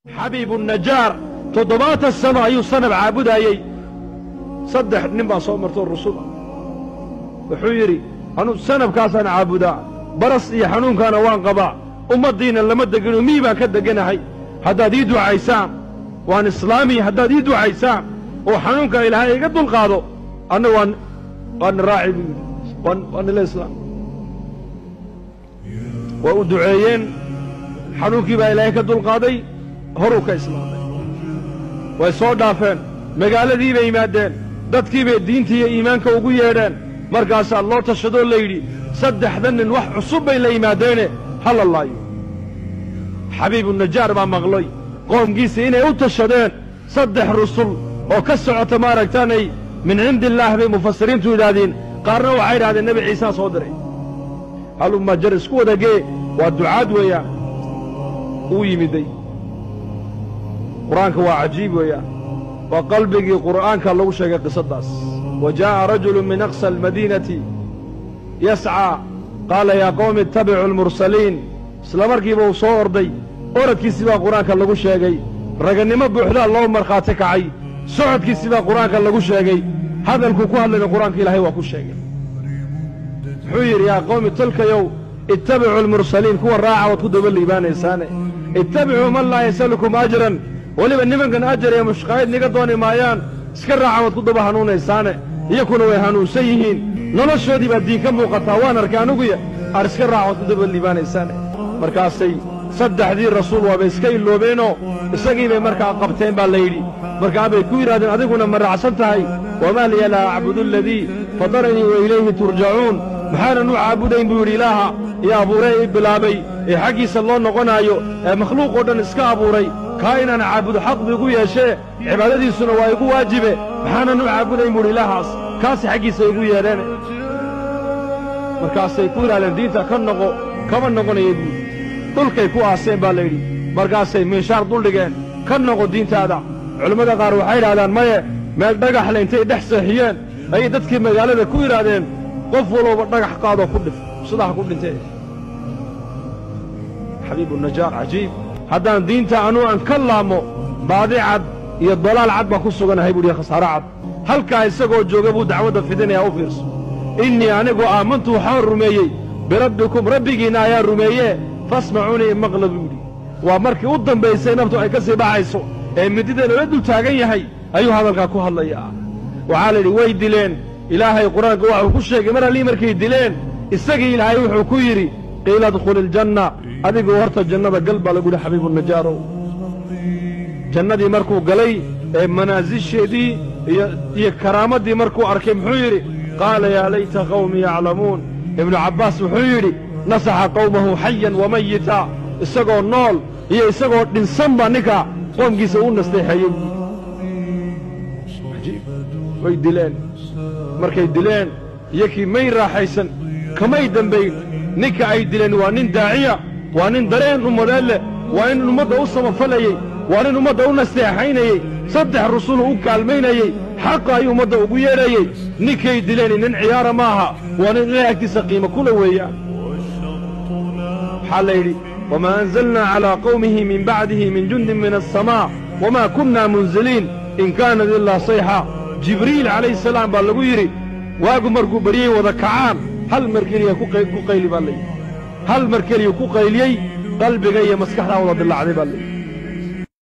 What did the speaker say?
Xabiibu Najaar 70 sano ayuu sanab caabudaayey. 3 nin baa soo martoo rusul ah. Wuxuu yidhi, anuu sanabkaasaan caabudaa, baras iyo xanuunkaana waan qabaa, ummaddiinna lama degino, miyi baan ka degganahay. Haddaad ii ducaysaan waan islaami, haddaad ii ducaysaan oo xanuunka Ilaahay iga dulqaado, anna waan waana raaci buu yidhi, waan nila islaam. Waa u duceeyeen, xanuunkii baa Ilaahay ka dulqaaday, horuu ka islaamay. Way soo dhaafeen, magaaladii bay yimaadeen, dadkii bay diintii iyo iimaanka ugu yeedheen. Markaasaa loo tashadoo la yidhi, 3da nin wax cusub bay la yimaadeene, ha la laayo. Xabiibu Najaar baa maqlay qoomkiisa inay u tashadeen 3 rusul oo ka socota maaragtaanay min cindi illaah bay mufasiriintu yidhaahdeen, qaarna waxay yidhahdeen Nebi Ciisaa soo diray. Halumma jar isku wadagee, waa ducaad weeyaan. Uu yimiday. Qur'aanka waa cajiib weeyaan, waa qalbigii qur'aanka lagu sheegay qisaddaas. Wa jaa'a rajulu min aqsa almadiinati yascaa qaala yaa qowmi ittabicuu almursaliin. Isla markiiba uu soo orday, oradkiisii baa qur'aanka lagu sheegay, ragannimo buuxdaa loo markhaati kacay, socodkiisii baa qur'aanka lagu sheegay, hadalkuu ku hadlayna qur'aanka Ilaahay waa ku sheegay. Muxuu yidhi? Yaa qowmi, tolkayow, ittabicuu almursaliin, kuwa raaca waad ku daba liibaanaysaane. Ittabicuu man laa yasalukum ajran, weliba nimankan ajar iyo mushqaayad niga dooni maayaan, iska raaca waad ku daba hanuunaysaane. Iyakuna way hanuunsan yihiin, noloshoodii baa diin ka muuqataa, waan arkay aniguya, aar iska raaca waad ku daba liibaanaysaane. Markaasay 3dii rasuul waabay iska iloobeenoo isagii bay markaa qabteen baa la yidhi. Markaa bay ku yidhahdeen, adiguna ma raacsan tahay? Wamaa liya laa acbudu aladii fataranii wa ilayhi turjacuun. Maxaanan u caabudayn buu yidhi Ilaaha iyo abuuree i bilaabay ee xaggiisa loo noqonaayo ee makhluuqoo dhan iska abuuray? Kaa inaan caabudo xaq bu igu yeeshee, cibaadadiisuna waa igu waajibe. Maxaanan u caabudayn buu yidhi Ilaahaas kaasi xaggiisa igu yeedheene? Markaasay ku yidhahdeen, diinta ka noqo. Kama noqonaya buu yidhi. Dhulkay ku aaseen baa la yidhi. Markaasay miinshaar duldhigeen, ka noqo diintaada. Culimmada qaar waxay yidhahdaan maye, meel dhagaxle intay dhex seexiyeen ayay dadkii magaalada ku yidhaahdeen, qof walowba dhagax qaadoo ku dhif, sidaa ku dhintee. Xabiibu Najaar cajiib. Haddaan diinta anuu aan ka laamo, baadi cad iyo dalaal cad baan ku suganahay buu yidhi, khasaaro cad. Halkaa isagoo jooga buu dacwadda fidinayaa. U fiirso. Innii anigu aamantu, waxaan rumeeyey, birabbikum, rabbigiinna ayaa rumeeyee, fasmacuunii, maqla buu yidhi. Waa markii u dambaysay naftu ay ka sii baxayso ee midida loola dul taagan yahay ayuu hadalkaa ku hadlayaa. Waxaa la yidhi way dileen. Ilaahay qur-aanka waxuu ku sheegay mar allii markay dileen isagii Ilaahay wuxuu ku yidhi, qiila adkhuli iljanna, adigu horta jannada gal baa lagu yidhi. Xabiibu Najaarow jannadii markuu galay ee manaasisheedii iyo karaamaddii markuu arkay, muxuu yidhi? Qaala yaa layta qawmii yaclamuun. Ibnu Cabbaas wuxuu yidhi, nasaxa qawmahu xayan wa mayita, isagoo nool iyo isagoo dhinsan baa ninka qoomkiisa uu nasteexeeyey buu yidhi. Cajiib. Way dileen. Markay dileen iyakii may raaxaysan, kamay dembayn. Ninka ay dileen waa nin daaciya, waa nin dareen ummadeed leh, waa nin ummadda u samafalayey, waa nin ummadda u nasteexaynayey, 3 rusulu u kaalmaynayey, xaqa ayuu ummadda ugu yeedhayey. Ninkay dileen nin ciyaara maaha, waa nin Ilahay agtiisa qiimo kula weeyaan. Waxaa la yidhi, wamaa anzalnaa calaa qawmihi min bacdihi min jundin min alsamaa wamaa kunnaa munziliin in kaanat ilaa sayxa. Jibriil calayhi salaam baa lagu yidhi, waagu markuu baryey wada kacaan, hal mar keliya ku qayli baa layidhi. Hal mar keliya ku qayliyey, qalbiga iyo maskaxdaa wada dilaacday baa layidhi.